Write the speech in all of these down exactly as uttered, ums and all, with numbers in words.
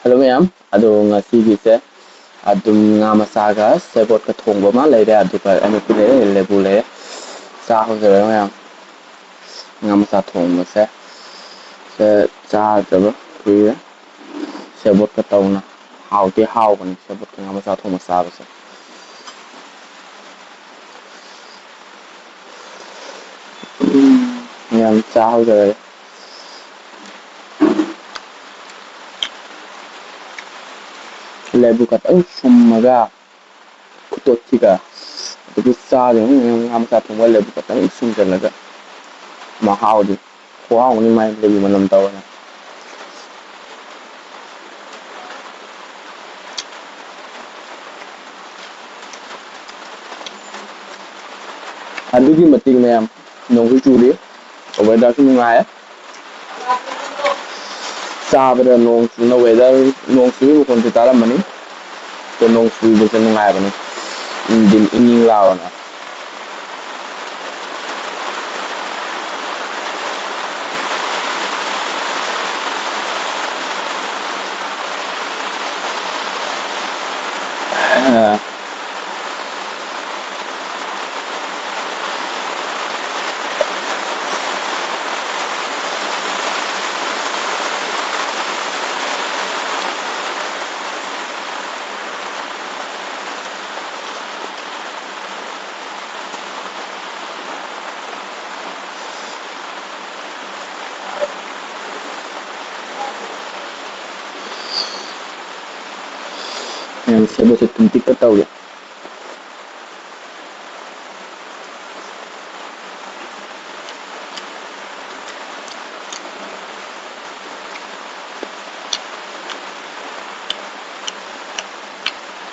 Hello ꯃꯌꯥꯝ, ꯑꯗꯣ ꯉꯁꯤꯒꯤꯁꯦ ꯑꯗꯨꯝ ꯉꯥ ꯃꯆꯥꯒ ꯁꯦꯕꯣꯠꯀ ꯊꯣꯡꯕ ꯑꯃ ꯂꯩꯔꯦ, ꯑꯗꯨꯒ ꯑꯃꯦꯠꯄꯤ ꯂꯩꯔꯦ, ꯂꯦꯕꯨ ꯂꯩꯔꯦ꯫ ꯆꯥ ꯍꯧꯖꯔꯦ ꯃꯌꯥꯝ꯫ ꯉꯥ ꯃꯆꯥ ꯊꯣꯡꯕꯁꯦ ꯁꯦ ꯆꯥꯗꯕ ꯀꯨꯏꯔꯦ꯫ ꯁꯦꯕꯣꯠꯀ ꯇꯧꯅ ꯍꯥꯎꯗꯤ ꯍꯥꯎꯕꯅꯤ, ꯁꯦꯕꯣꯠꯀ ꯉꯥ ꯃꯆꯥ ꯊꯣꯡꯕ ꯆꯥꯕꯁꯦ꯫ ꯎꯝ, ꯌꯥꯝ ꯆꯥꯍꯧꯗꯔꯦ꯫ ꯂꯦꯕꯨ ꯈꯛꯇꯪ ꯁꯨꯝꯃꯒ ꯈꯨꯇꯣꯠꯁꯤꯒ ꯑꯗꯨꯒ ꯆꯥꯗꯣꯏꯅꯤ꯫ ꯉꯥ ꯃꯆꯥ ꯊꯣꯡꯕ ꯂꯦꯕꯨ ꯈꯛꯇꯪ ꯁꯨꯝꯖꯜꯂꯒ ꯃꯍꯥꯎꯗꯤ ꯈꯨꯍꯥꯎ ꯑꯃꯅꯤ, ꯃꯥꯏ ꯂꯦꯕꯨ ꯃꯅꯝ ꯇꯧꯔꯒ꯫ ꯑꯗꯨꯒꯤ ꯃꯇꯤꯛ ꯃꯌꯥꯝ ꯅꯣꯡꯁꯨ ꯆꯨꯔꯤ, weatherꯁꯨ ꯅꯨꯡꯉꯥꯏ꯫ ꯆꯥꯕꯗ ꯅꯣꯡ ꯆꯨꯅ weather, ꯅꯣꯡ ꯆꯨꯕꯒꯤ ꯃꯈꯣꯟꯁꯨ ꯇꯥꯔꯝꯃꯅꯤ꯫ ꯑꯗꯣ ꯅꯣꯡ ꯆꯨꯕꯁꯦ ꯅꯨꯡꯉꯥꯏꯕꯅꯤ, ꯏꯪ ꯏꯪ ꯏꯪ ꯏꯪ ꯂꯥꯎꯔꯅ꯫ ꯑ꯫ ꯃꯌꯥꯝ ꯁꯦꯕꯣꯠꯁꯦ ꯊꯨꯝ ꯄꯤꯛꯄ ꯇꯧꯔꯦ꯫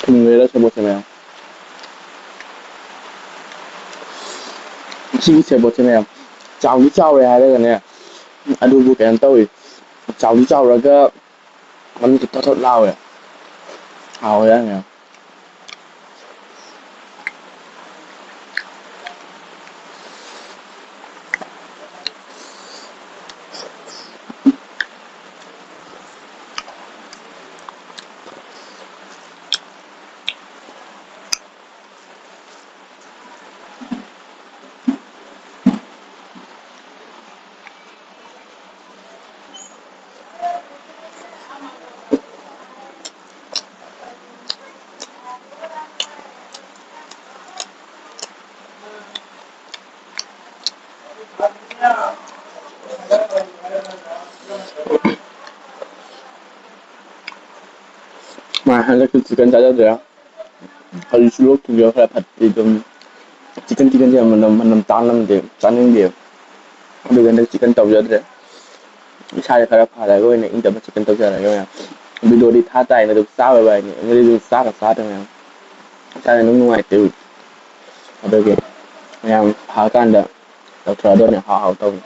ꯊꯨꯝꯒ꯭ꯔꯦꯗ ꯁꯦꯕꯣꯠꯁꯦ ꯃꯌꯥꯝ꯫ ꯁꯤꯒꯤ ꯁꯦꯕꯣꯠꯁꯦ ꯃꯌꯥꯝ ꯆꯥꯎꯗꯤ ꯆꯥꯎꯔꯦ ꯍꯥꯏꯔꯒꯅꯦ, ꯑꯗꯨꯕꯨ ꯀꯩꯅꯣ ꯇꯧꯏ, ꯆꯥꯎꯗꯤ ꯆꯥꯎꯔꯒ ꯃꯅꯨꯡꯗ ꯊꯣꯠ ꯊꯣꯠ ꯂꯥꯎꯋꯦ꯫ ꯍꯥꯎꯋꯦ ꯌꯥꯝꯅ꯫ ꯃꯥ ꯍꯟꯗꯛꯇꯤ ꯆꯤꯛꯀꯟ ꯆꯥꯖꯗ꯭ꯔꯦ꯫ ꯍꯧꯖꯤꯛꯁꯨ ꯂꯣꯛ ꯊꯨꯡꯖꯕ ꯈꯔ ꯐꯠꯇꯦ ꯑꯗꯨꯝ꯫ ꯆꯤꯛꯀꯟ, ꯆꯤꯛꯀꯟꯁꯦ ꯌꯥꯝ ꯃꯅꯝ, ꯃꯅꯝ ꯇꯥꯡꯂꯝꯗꯦ, ꯆꯥꯅꯤꯡꯗꯦ꯫ ꯑꯗꯨꯒꯤ ꯍꯟꯗꯛ ꯆꯤꯛꯀꯟ ꯇꯧꯖꯗ꯭ꯔꯦ꯫ ꯏꯁꯥꯁꯦ ꯈꯔ ꯐꯔꯒ ꯑꯣꯏꯅ ꯏꯪ ꯇꯞꯅ ꯆꯤꯛꯀꯟ ꯇꯧꯖꯔꯒꯦ ꯃꯌꯥꯝ꯫ ꯚꯤꯗꯤꯑꯣꯗꯤ ꯊꯥ ꯇꯥꯏꯅ ꯑꯗꯨꯝ ꯆꯥꯕ ꯍꯥꯏꯅꯤ꯫ ꯑꯗꯨꯗꯤ ꯑꯗꯨꯝ ꯆꯥꯒ ꯆꯥꯗ ꯃꯌꯥꯝ꯫ ꯏꯁꯥꯁꯦ ꯑꯗꯨꯝ ꯅꯨꯡꯉꯥꯏꯇꯦ ꯍꯧꯖꯤꯛ꯫ ꯑꯗꯨꯒꯤ ꯃꯌꯥꯝ ꯐꯔꯀꯥꯟꯗ ꯇꯧꯊꯣꯔꯛꯑꯗꯧꯅꯦ ꯍꯥꯎ ꯍꯥꯎ ꯇꯧꯅ꯫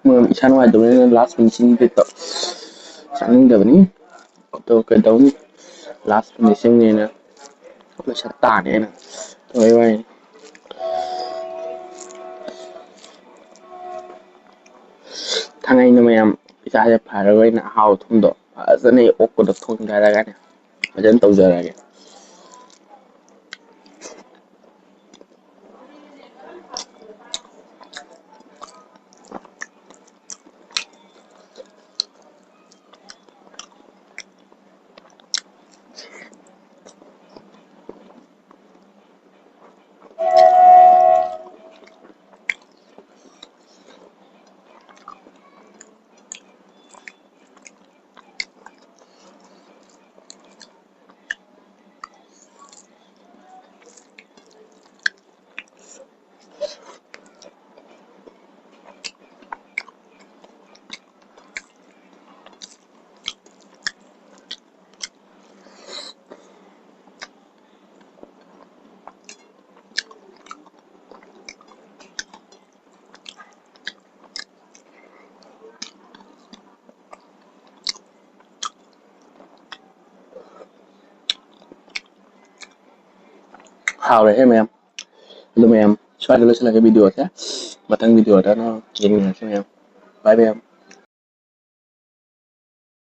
ꯃꯔꯝ ꯏꯁꯥ ꯅꯨꯡꯉꯥꯏꯇꯕꯅꯤꯅ last finishing ꯗꯤ ꯇꯧ-, ꯆꯥꯅꯤꯡꯗꯕꯅꯤ꯫ ꯑꯗꯣ ꯀꯩꯗꯧꯅꯤ, last finishing ꯅꯦꯅ ꯂꯣꯏꯁꯟ ꯇꯥꯔꯦꯅ ꯇꯧꯕꯩ ꯋꯥꯅꯤ꯫ ꯊꯥꯡꯉꯩꯅ ꯃꯌꯥꯝ ꯏꯁꯥꯁꯦ ꯐꯔꯒ ꯑꯩꯅ ꯑꯍꯥꯎ ꯑꯊꯨꯝꯗꯣ ꯐꯖꯅ ꯑꯣꯛꯄꯗꯣ ꯊꯣꯡꯊꯔꯒꯅꯦ ꯐꯖꯅ ꯇꯧꯖꯔꯒꯦ꯫ ꯍꯥꯎꯔꯦꯍꯦ ꯃꯌꯥꯝ꯫ ꯑꯗꯨ ꯃꯌꯥꯝ, ꯁ꯭ꯋꯥꯏꯗ ꯂꯣꯏꯁꯤꯜꯂꯒꯦ video ꯁꯦ꯫ ꯃꯊꯪ video ꯗ ꯌꯦꯡꯃꯤꯟꯅꯔꯁꯤ ꯃꯌꯥꯝ꯫ Bye ꯃꯌꯥꯝ꯫